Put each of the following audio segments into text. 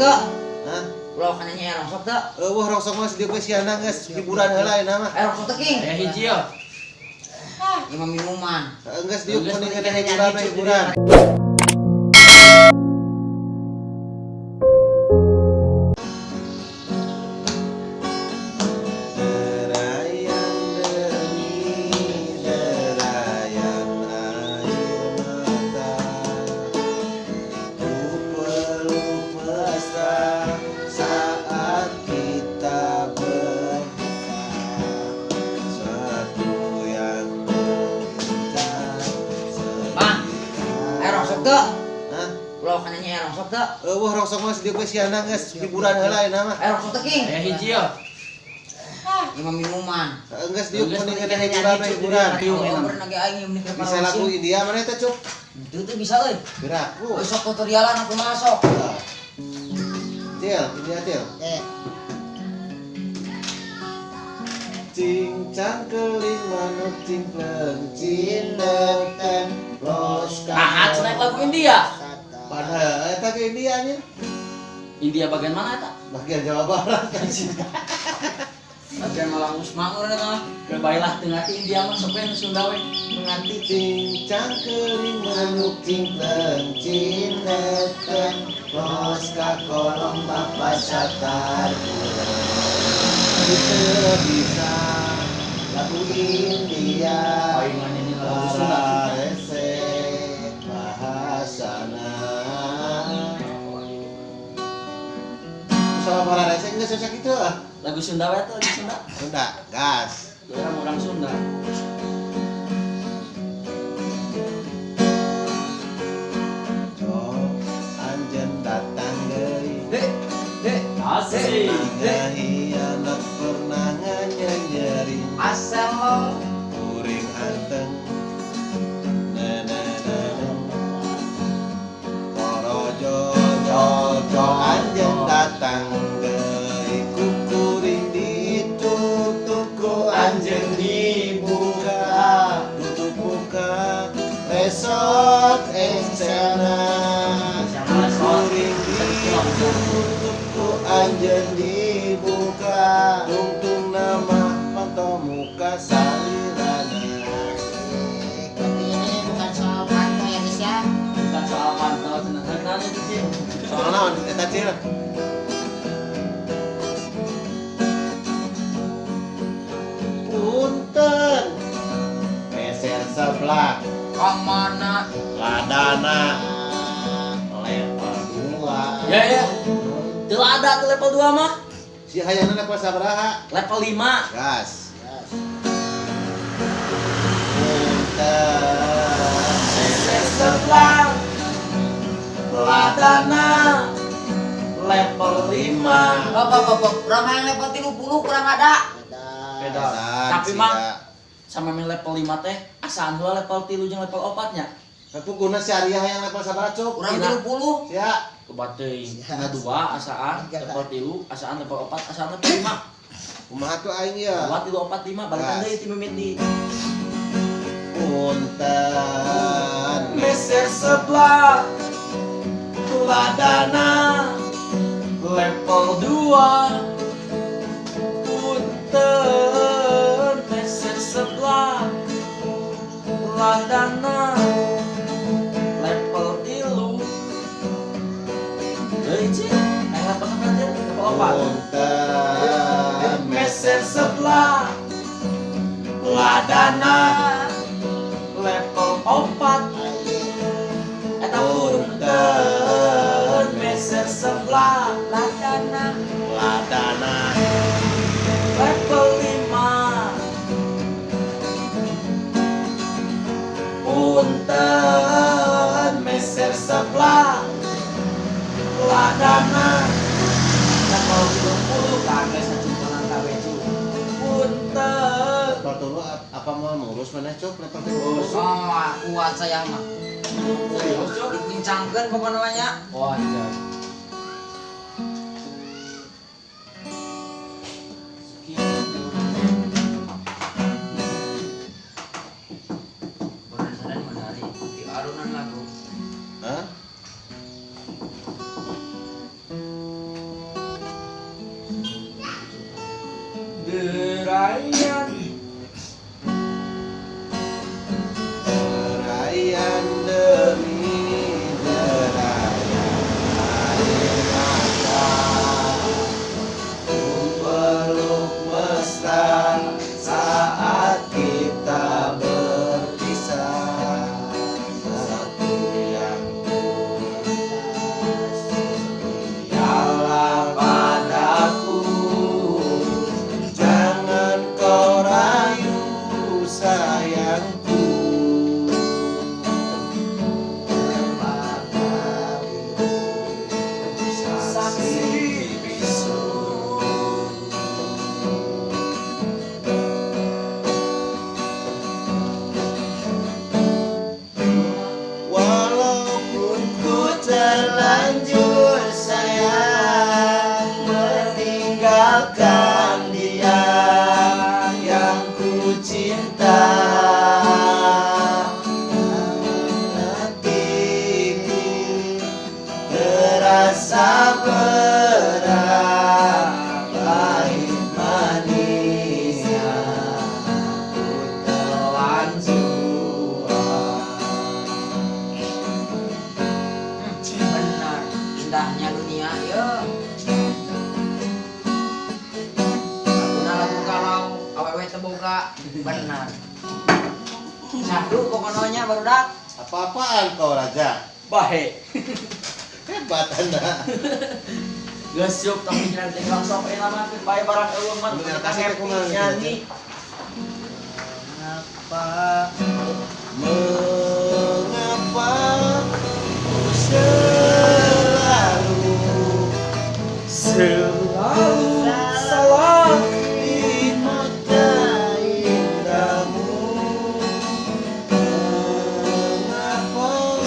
teu? Hah? Ulah kana nya rongsok teu? Eueuh rongsok mah dieu geus siana geus hiburan heula ayeuna mah. Rongsok teh king. Aya hiji yo. Ieu mah minuman. Heeh geus dieu mending kana hiburan hiburan. Derayan demi derayan air mata, ku peluk mesra saat kita berpisah. Suatu yang mengincar. Bang, ayo rongsok teu? Hah? Ulah kana nya rongsok teu? Eueuh rongsok mah dieu geus siana geus hiburan heula ayeuna mah. Ayo rongsok teh king. Aya hiji yo. Ieu mah minuman. Heeh geus dieu mending kana hiburan hiburan. Bisa lagu India mana teh, Cuk? Itu tuh bisa euy. Gerak. Besok tutorialan aku masuk. Cil, India Cil. Cincang keling manuk cingkleng cineten los. Nah, cenah lagu India. Padahal eta ke India nya. India bagian mana eta? Bagian Jawa Barat kan. Bagian Malang Usma urang eta mah. Baiklah teu ngarti India mah sok we nu Sunda we. Ngarti cincang keling manuk cingkleng cineten los ka kolong bapa satar. Itu bisa lagu India. Palingan ini lagu Sunda. Rese bahasana. Sama para rese enggak susah gitu ah. Lagu Sunda we tuh, lagu Sunda. Sunda, gas. Orang Sunda. Oh, anjen datang deui. Dek, dek, asik. Hianat pernah nyanyirin. Asal kuring anteng. Korojo jojo anjen datang deui kukuring ditutup ku anjen dibuka tutup buka resot engsana kuring ditutup ku anjen dibuka tungtung nama panto muka salirana. Tapi ini bukan soal panto ya guys ya. Bukan soal panto, cenah naon itu sih. Soal naon eta Cil? Punten. Meser sebelah. Ka mana? Ladana level 2. Ya ya. Teu ada tuh level 2 mah. Si hayangna level sabaraha? Level 5. Gas. Punten. Meser sebelah. Ladana level 5. Bapak, kurang yang level 30 kurang ada. Beda. Tapi mah sama main level 5 teh asaan heula level 3 jeung level 4 nya. Tapi guna si Arya yang level sabaraha, Cuk? Kurang 30. Sia. Coba teuing. Tina 2 asaan level 3, asaan level 4, asaan level 5. Kumaha tuh aing ya? 2 3 4 5 balikan deui ti mimiti. Punten. Meser sebelah. Ladana level 2. Punten meser sebelah. Ladana level 3. Deui cing, aya level sabaraha teh? Level 4. Punten. Meser sebelah. Ladana level 4. Eta punten meser sebelah. Ladana. Ladana level 5. Punten meser sebelah. Ladana level 30 kagak sacimpenan kabeh cu. Punten. Level 3 apa mau ngurus maneh Cuk level 3? Oh, kuat saya mah. Serius Cuk? Dipincangkeun pokokna mah nya. Oh anjay. Di alunan lagu. Hah? Terlanjur sayang meninggalkan dia yang ku cinta. Hatiku terasa berat, pahit manisnya ku telan jua. Benar, indahnya dunia ya. Laguna lagu galau, awewe teu boga. Benar. Syahdu pokoknya barudak. Apa-apaan kau raja? Bahe. Hebat anda. Geus siuk tong pikiran teh langsung bae lama bae barang eueuh mah Bener, kita kasih teh happy kumaha gitu, nyanyi. Mengapa, mengapa ku selalu Selalu salah di mata indahmu? Mengapa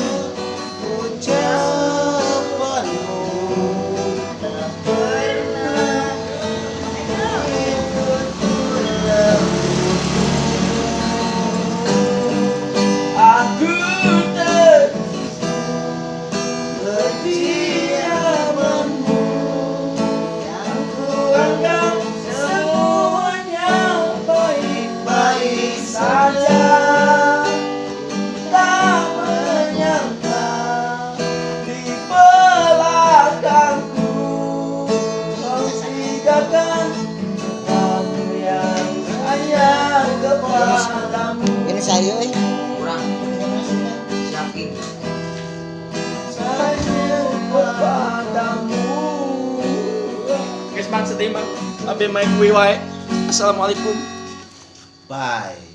ucapanmu tak pernah ikut aku ter kediamanmu Yang kuanggap semuanya baik-baik saja. Tak menyangka di belakangku kau tinggalkan aku yang hanya kepadamu. Ini saya euy. Kurang. Siap Ki. Hanya kepadamu. Guys, mang sedih mang. Abi main kuwi wae. Assalamualaikum. Bye.